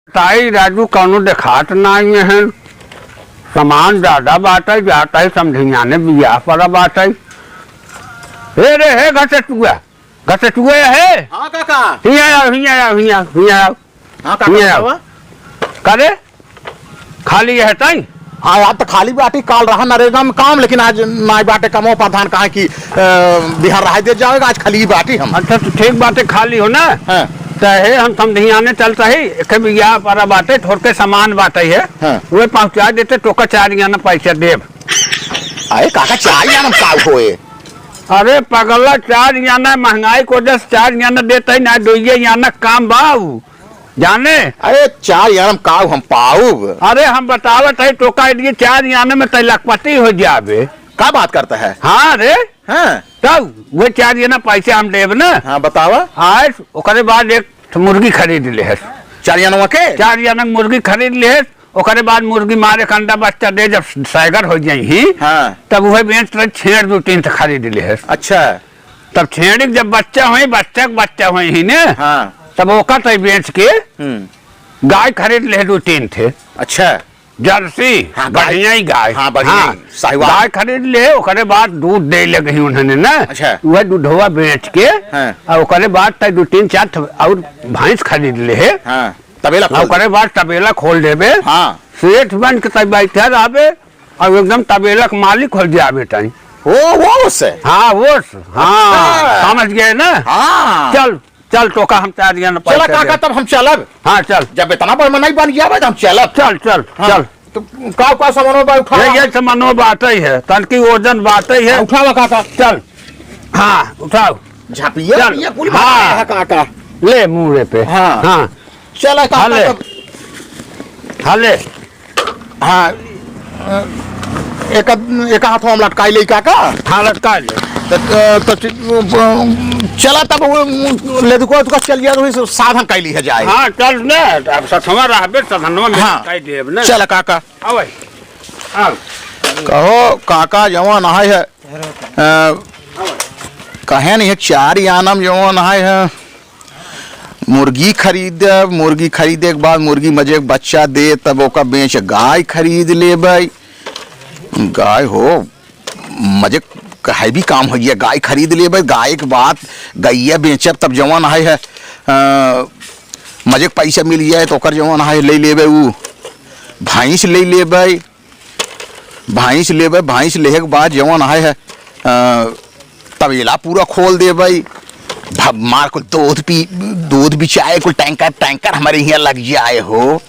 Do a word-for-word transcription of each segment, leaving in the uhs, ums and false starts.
ताई राजू कौनो देखात नाई है, सामान ज्यादा बाटे, जात है समधियाने बियाह पर बाटे। हे रे, हे घसेटुआ, घसेटुआ है। हाँ काका। हियाँ आओ, हियाँ आओ, हियाँ, हियाँ आओ। हाँ काका, हियाँ आओ। बतावा। का रे? खाली है ताई? हाँ यार, तो खाली बाटी, काल रहा नरेगा में काम, लेकिन आज नाई बाटे कमो प्रधान कहा कि, अ, बिहान रहा दे जावेगा, आज खाली बाटी हम। अच्छा, तो ठीक बाटे, खाली हो ना? हाँ। तो हे हम समधियाने चलता ही, एक बियाह पर बाटे, थोड़ के सामान बाटे है, हाँ। वे पहुँचा देते, तोका चार आना पैसा देब। अरे काका, चार आना में का होए? अरे पगला, चार आना महंगाई को वजह से चार आना देते ही ना, दुइये आना काम बाऊ। जाने? अरे चार आना में का हम पाउब? अरे हम बतावत है, तोका दिए चार आना में तै लखपति हो जाबे। का बात करता है? हाँ रे। हाँ। तब वो चार आना पैसे हम देब ना। हाँ, बतावा। आज ओकरे बाद एक ठो मुर्गी खरीद लेहस। चार आना के? चार आना के मुर्गी खरीद लेहस। ओकरे बाद मुर्गी मारे के अंडा बच्चा दे, जब सैगर हो जाई ही, हाँ। तब उहे बेच के छेड़ दू तीन ठे खरीद लेहस। अच्छा। तब छेड़ी के जब बच्चा होई, बच्चा के बच्चा होई ही ने, हाँ। तब ओका तय बेच के हम्म। गाय खरीद ले दू तीन ठे। अच्छा। जर्सी, हाँ, गाय। बढ़िया ही गाय। हाँ, बढ़िया ही, हाँ। साहिवाल। गाय खरीद ले, ओकरे बाद दूध दे लगे ही उन्होंने ना। अच्छा। वह दूधवा बेच के, हाँ। और ओकरे बाद तय दू तीन चार ठे और भैंस खरीद ले है। हाँ, तबेला और खोल ओकरे बाद तबेला खोल देबे। हाँ। सेठ बन के तय बैठे रहबे। अब एकदम तबेला के मालिक हो जाबे ताई। ओ, वो से? हाँ, वो से। हाँ, अच्छा। समझ गए ना? हाँ। चल, चल, तोका हम चार आना चला पैसा काका, देब। तब हम चलब। हाँ, चल। जब इतना बड़ मनई बन गया बा, तो हम चलब। चल, चल, हाँ। चल। तो का, का सामानो बा उठा? ये, ये सामानो बाटे ही है, तनकी वजन बाटे ही है। उठावा काका। चल। हाँ, उठाओ। झापिया, चल। ये कुल हाँ। बात है काका। ले मुँहे पे। हाँ। हाँ। चला काका, हाँ, ले। तब। हाँ, ले। हाँ, अ, एक, एक हाथवा में लटकाई ले काका। हाँ, लटकाई ले। त, त, त, चला तब वो, ले दुको, दुको चल गया तो वही से साधन कइ लिहा जाए। हाँ, चल ने, अब सथवा रहबे, सधनवा में हाँ। लटकाई देब ने। चला काका। आवे, आव। कहो काका, जवन है, है, अ, कहे नहीं है, चार आना में जवन है, है, मुर्गी खरीदे, मुर्गी खरीदे के बाद मुर्गी मजे के बच्चा दे, तब ओका बेच गाय खरीद लेबै। गाय हो, मजे क-, हैवी काम होइ गया, गाय खरीद लेबै, गाय के बाद गइया बेचब, तब जवन है, है, अ, मजे के पैसा मिल जाए, तो ओकर जवन है, ले लेबै, ऊ भैंस ले लेबै। भैंस लेबे, भैंस लेहे के बाद जवन है, है, अ, तबेला पूरा खोल देबे। भ-, मार कुल दूध पी, दूध बिचाए, कुल टैंकर, टैंकर हमरे हियाँ लग जाए हो।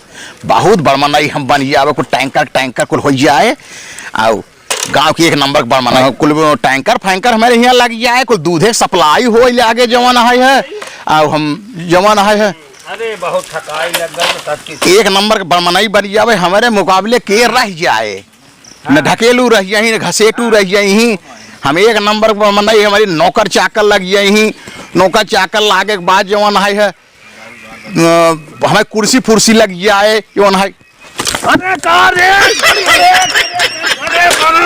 बहुत बड़ मनई हम बन जाबे, कुल टैंकर, टैंकर कुल होइ जाए। आउ गाँव के एक नंबर के बड़ मनई, कुल टैंकर, फैंकर हमरे हियाँ लग जाए, कुल दूधे के सप्लाई होइ लागे जवन है, है। आउ हम जवन है, है। अरे, बहुत थकाई लग गई, सब चीज। एक नंबर के बड़ मनई बन जाबे, हमरे मुकाबले के रह जाए। न हाँ। ढकेलू रह जाई, न घसेटू रह जाई। हम एक नंबर पर मनई, हमरे नौकर चाकर लग जाई। नौकर चाकर लागे के बाद जवन है, है, अ, हमें कुर्सी फुर्सी लग जाए, जवन है। अरे का रे? अरे, अरे, अरे,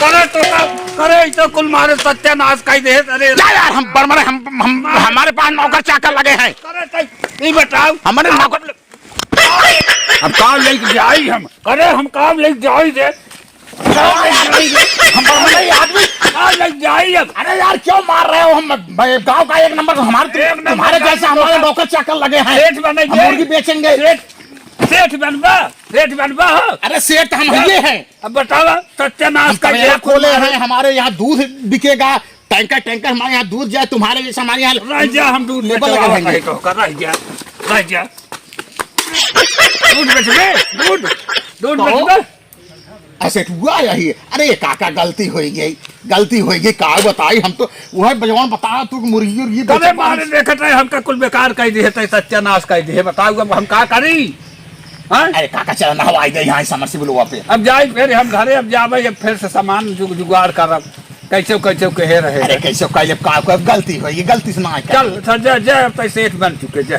अरे, तो का, अरे, ई तो कुल मारे सत्यानाश कइ दे, अरे। जा यार, हम बड़ मनई, हम, हम, हमारे पास नौकर चाकर लगे हैं। अरे, तो ई बताओ। हमारे नौकर अब काम लेके जाई हम। अरे हम काम लेके जाई रे। काम लेके जाई रे। हम बड़े आदमी। काम लेके जाई अब। अरे यार क्यों मार रहे हो? हम, मैं गाँव का एक नंबर, हमारे तुम-, एक नंबर तुम्हारे का जैसे हमारे नौकर। नौकर चाकर लगे हैं। सेठ बने हम के। मुर्गी बेचेंगे। सेठ, सेठ बनबा, सेठ बनबा हो। अरे सेठ तो हम ये हैं। अब बताओ, सत्यानाश हम का तबेला ये खोले खोला। हैं, हमारे यहाँ दूध बिकेगा, टैंकर, टैंकर हमारे यहाँ दूध जाए, तुम्हारे जैसे हमारे यहाँ रह जा, हम दूध लेबर लगे बेचवावत रहेंगे। है तो, कर रह जा, रह जा। दूध बेचबे, दूध, दूध कहो। बेचबे। ऐसे हुआ यही। अरे ये काका गलती होइ गई, गलती होइ गई, का बताई हम तो, वह बजवान बता तू मुर्गी उर्गी कबे बेचे मारे पानी। देखत है, हमका कुल बेकार कइ दिहे, तै सत्यानाश कइ दिहे, बताओ अब हम का करी? हाँ? अरे काका, चला नहवाई दे यहाँ समरसेबुलवा पे। अब जाई फिर हम घरे, अब जाबे, अब फिर से सामान जु-, जुगाड़ करब। कैसे, कैसे कहे रहे अरे हैं। कैसे कहले, का, का गलती होई, गलती से ना आए। चल, चल, जा, जा, अब तै सेठ बन चुके, जा।